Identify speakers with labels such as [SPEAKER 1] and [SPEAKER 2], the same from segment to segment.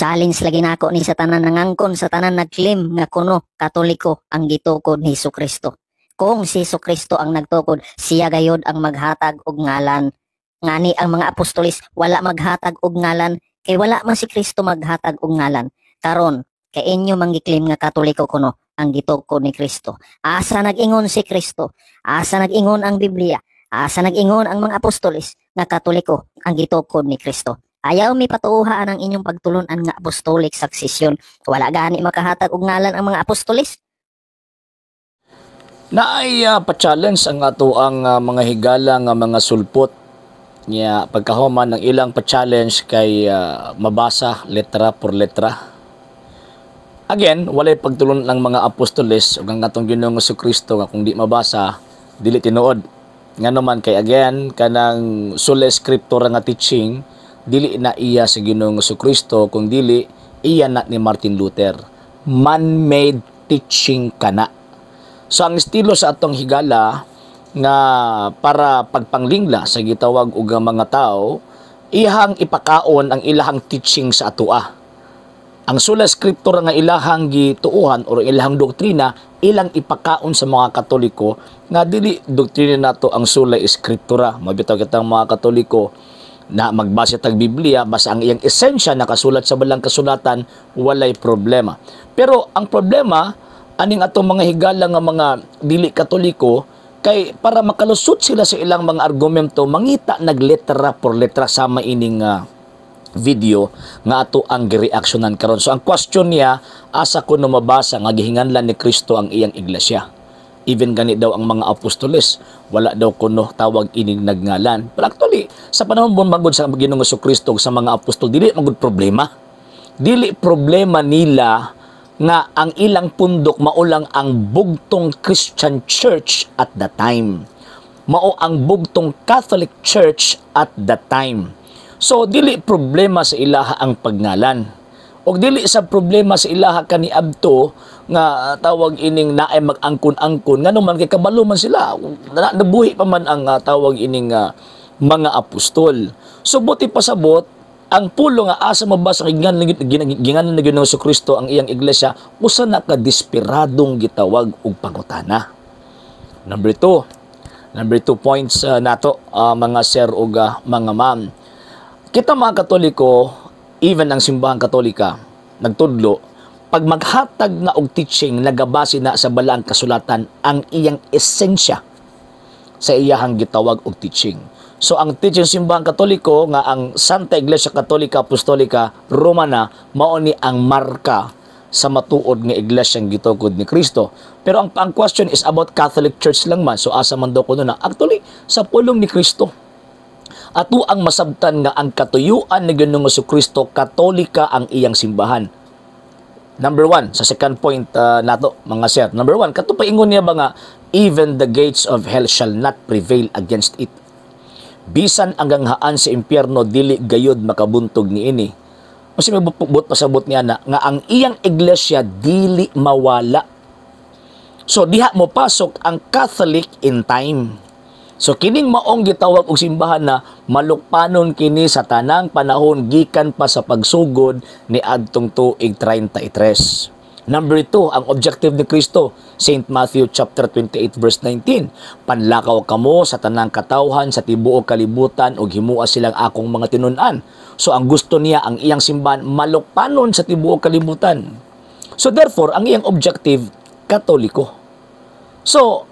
[SPEAKER 1] Challenge lagi nako ni sa tanan nangangkon, sa tanan nagclaim nga kuno Katoliko ang gitukod ni Hesus Kristo. Kung si Hesus Kristo ang nagtukod, siya gayod ang maghatag og ngalan. Ngani ang mga apostolis wala maghatag og ngalan kay wala man si Kristo maghatag og ngalan. Karon, kay inyo man gi-claim nga Katoliko kuno ang gitukod ni Kristo. Asa nag-ingon si Kristo? Asa nag-ingon ang Biblia? Asa nag-ingon ang mga apostolis nga Katoliko ang gitukod ni Kristo? Ayaw mi patuohaan ang inyong pagtulunan nga apostolic succession. Wala gani makahatag og ngalan ang mga apostolis.
[SPEAKER 2] Naay pa-challenge ang ato ang mga higala nga mga sulpot niya. Pagkahuman ng ilang pa-challenge kay mabasa letra por letra. Again, walay pagtulon ng mga apostoles ug ang atong Ginoong Kristo nga kung di mabasa, dili tinuod. Ngano man kay, again, kanang sola scriptura nga teaching, dili na iya sa Ginoong Kristo kung dili iya na ni Martin Luther. Man-made teaching kana. So ang estilo sa atong higala nga para pagpanglingla sa gitawag og mga tao, ihang ipakaon ang ilahang teaching sa atoa. Ang sola scriptura nga ilahang gituohan or ilahang doktrina, ilang ipakaon sa mga Katoliko nga dili doktrina nato ang sola scriptura. Mabitaw kitang mga Katoliko na magbasa tag Biblia, basta ang iyang esensya nakasulat sa balang kasulatan, walay problema. Pero ang problema aning atong mga higala nga mga dili Katoliko kay para makalusot sila sa ilang mga argumento, mangita nagletra por letra sama ining video nga ato ang gireaksyonan karon. So ang question niya, asa ko no mabasa nga gihinganlan ni Kristo ang iyang iglesia? Even gani daw ang mga apostoles, wala daw kuno tawag ining nagngalan. Pero actually, sa panahon bon magod sa Ginoong Kristo sa mga apostol, dili magud problema. Dili problema nila nga ang ilang pundok mao lang ang bugtong Christian Church at the time. Mao ang bugtong Catholic Church at the time. So dili problema sa ilaha ang pagngalan. Og dili sa problema sa ilaha kaniadto nga tawag ining naay mag-angkon-angkon, ngano man kay kabalo man sila na, nabuhi pa man ang tawag ining mga apostol. So buti pasabot ang pulo nga asa mabasa gingan na Ginoong Kristo ang iyang iglesia, usa na ka desperadong gitawag og pangutana. Number two. Number two points nato, mga sir ug mga ma'am. Kita mga Katoliko, even ang Simbahang Katolika, nagtudlo, pag maghatag na og teaching, nagabase na sa balaang kasulatan ang iyang esensya sa iyahang gitawag og teaching. So ang teaching Simbahang Katoliko nga ang Santa Iglesia Katolika Apostolika Romana mao ni ang marka sa matuod nga iglesia ang gitukod ni Kristo. Pero ang question is about Catholic Church lang man. So asa man daw kuno na? Actually, sa pulong ni Kristo. Ato ang masabtan nga ang katuyuan ni Ginoong Kristo, Katolika ang iyang simbahan. Number one, sa second point nato, mga sir. Number one, kato paingon niya ba nga, "Even the gates of hell shall not prevail against it." Bisan ang ganghaan sa impyerno dili gayod makabuntog niini. Kasi may but pasabot niya na nga ang iyang iglesia dili mawala. So diha mo pasok ang Catholic in time. So kining maong gitawag og simbahan na malukpanon kini sa tanang panahon gikan pa sa pagsugod ni adtong tuig 33. Number two, ang objective ni Kristo, St. Matthew chapter 28 verse 19. "Panlakaw kamo sa tanang katawhan sa tibuok kalibutan ug himua silang akong mga tinun-an." So ang gusto niya, ang iyang simbahan malukpanon sa tibuok kalibutan. So therefore, ang iyang objective, Katoliko. So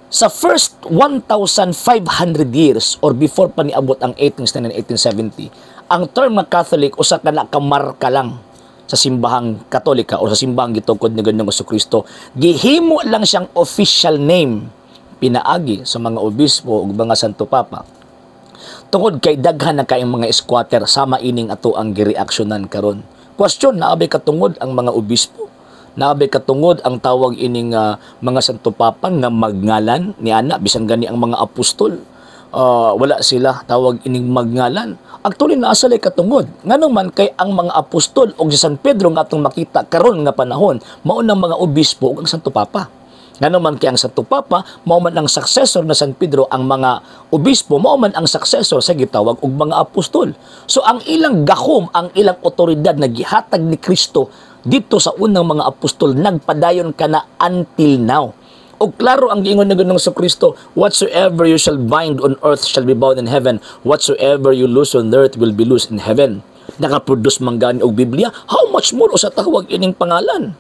[SPEAKER 2] sa first 1,500 years or before pa niabot ang 1869 and 1870, ang term nga Catholic usa ka na kamarka lang sa Simbahang Katolika o sa simbahang gitukod ni Ginoong Kristo. Gihimo lang siyang official name pinaagi sa mga obispo ug mga santo papa. Tungod kay daghan na kaayong mga squatter sama ining ato ang gireaksyonan karon. Question, naabay katungod ang mga obispo? Naabay katungod ang tawag ining mga santo papa nga magngalan ni ana, bisan gani ang mga apostol, wala sila tawag ining magngalan? Actually, naa sila'y katungod. Nganong man kay ang mga apostol og si San Pedro nga atong makita karon nga panahon mao nang mga obispo ug ang santo papa. Ngano man kay ang Santo Papa mao man ang successor na San Pedro, ang mga obispo mao man ang successor sa gitawag og mga apostol. So ang ilang gahom, ang ilang otoridad na gihatag ni Kristo dito sa unang mga apostol, nagpadayon kana until now. Og klaro ang giingon ng Ginoong Kristo, "Whatsoever you shall bind on earth shall be bound in heaven, whatsoever you loose on earth will be loosed in heaven." Nakaproduce man gani og Biblia, how much more usa tawag ining pangalan?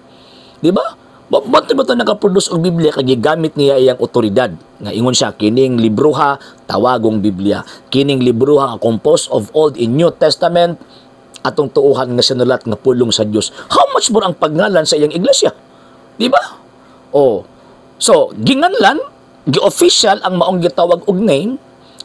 [SPEAKER 2] Di ba? Ba't ba ito nakaproduce og Biblia kay gigamit niya iyang otoridad? Nga ingon siya, "Kining libroha, tawagong Biblia. Kining libroha nga composed of Old and New Testament, atong tuuhan nga sinulat nga pulong sa Dios." How much more ang pagngalan sa iyang iglesia? Di ba? Oh. So, ginganlan, gi-official ang maong gitawag og name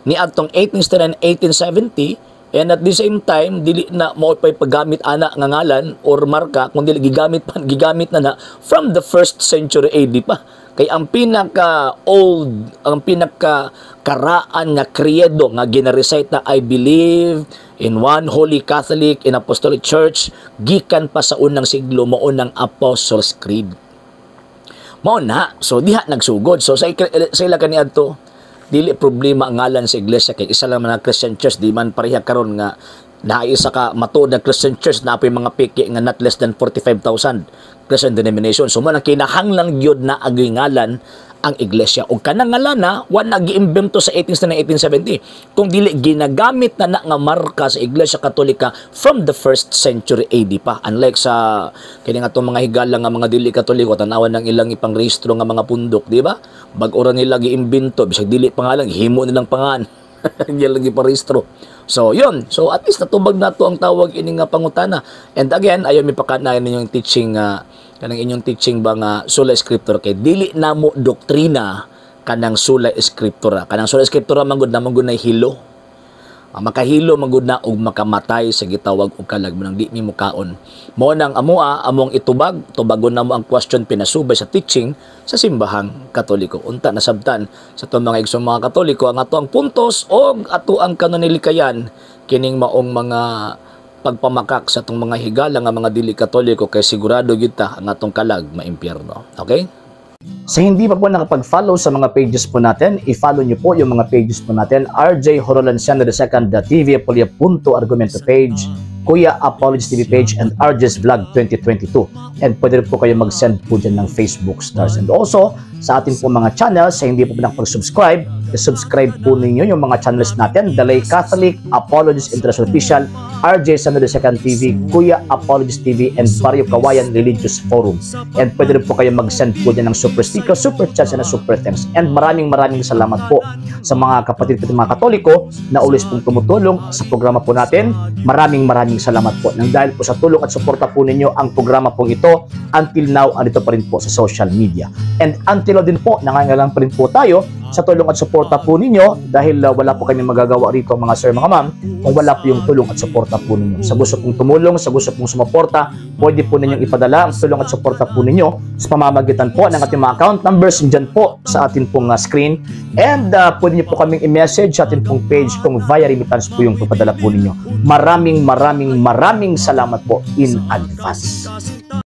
[SPEAKER 2] ni atong 1869, 1870, and at the same time dili na mao pay paggamit ana nga ngalan or marka kung dili gigamit pa, gigamit na na from the first century AD pa, kay ang pinaka old, ang pinaka karaan nga credo nga gina-recite na "I believe in one holy Catholic and Apostolic Church" gikan pa sa unang siglo, mao nang Apostles' Creed. Mao na. So diha nagsugod. So sa ila kaniadto, dili problema ang ngalan sa iglesia kay isa lang man ang Christian Church. Di man pareha karon nga naa isa ka matuod na Christian Church na apoy mga piki nga not less than 45,000 Christian denomination. So mao nang kinahanglan gyud na agoy ngalan ang iglesia. Ug kanang ngalana, wa na giimbento sa 1870, kung dili ginagamit na na nga marka sa Iglesia Katolika from the first century AD pa. Unlike sa kini nga atong mga higala nga mga dili Katoliko, tan-awan ng ilang ipangrehistro nga mga pundok, di ba? Bag-o ra nila giimbento, bisag dili pangalan, himo nilang pangan. Hindi lang iparehistro. So, yun. So, at least natubag nato ang tawag ini nga pangutana. And again, ayaw mi pakanayan ninyong teaching, kanang inyong teaching ba nga sola scriptura, kay dili namo doktrina kanang sola scriptura. Kanang sola scriptura man gud na man gud nay hilo. Ang makahilo man gud na og makamatay sa gitawag og kalag mo nang di mi mukaon. Mao nang amoa among itubag, tubagon namo ang question pinasubay sa teaching sa Simbahang Katoliko. Unta nasabtan sa atong mga igsoong mga Katoliko ang ato ang puntos og ato ang kanunilikayan kining maong mga pagpamakak sa atong mga higala nga mga dili Katoliko, kay sigurado gyud ta ang atong kalag maimpyerno. Okay?
[SPEAKER 3] Sa hindi pa po nakapag-follow sa mga pages po natin, i-follow nyo po yung mga pages po natin. RJ Horolanciano II, TV Apolia Punto Argumento page, Kuya Apologies TV page, and RJ's Vlog 2022. And pwede rin po kayo mag-send po dyan ng Facebook stars. And also, sa ating po mga channels, sa hindi po nakapag-subscribe, i-subscribe po ninyo yung mga channels natin: The Lay Catholic, Apologies International Official, RJ Sano II TV, Kuya Apologies TV, and Barrio Kawayan Religious Forum. And pwede rin po kayo mag-send po dyan ng super sticker, super chats, and super thanks. And maraming maraming salamat po sa mga kapatid ko, mga Katoliko na always pong tumutulong sa programa po natin. Maraming maraming salamat po. Nang dahil po sa tulong at suporta po ninyo, ang programa pong ito until now andito pa rin po sa social media. And until now din po, nangangailangan pa rin po tayo sa tulong at suporta po ninyo dahil wala po kami magagawa rito, mga sir, mga ma'am, kung wala po yung tulong at suporta po ninyo. Sa gusto pong tumulong, sa gusto pong sumuporta, pwede po ninyong ipadala ang tulong at suporta po ninyo sa pamamagitan po ng ating mga account numbers dyan po sa ating pong screen. And pwede niyo po kaming i-message sa ating pong page kung via remittance po yung papadala po ninyo. Maraming maraming maraming salamat po in advance.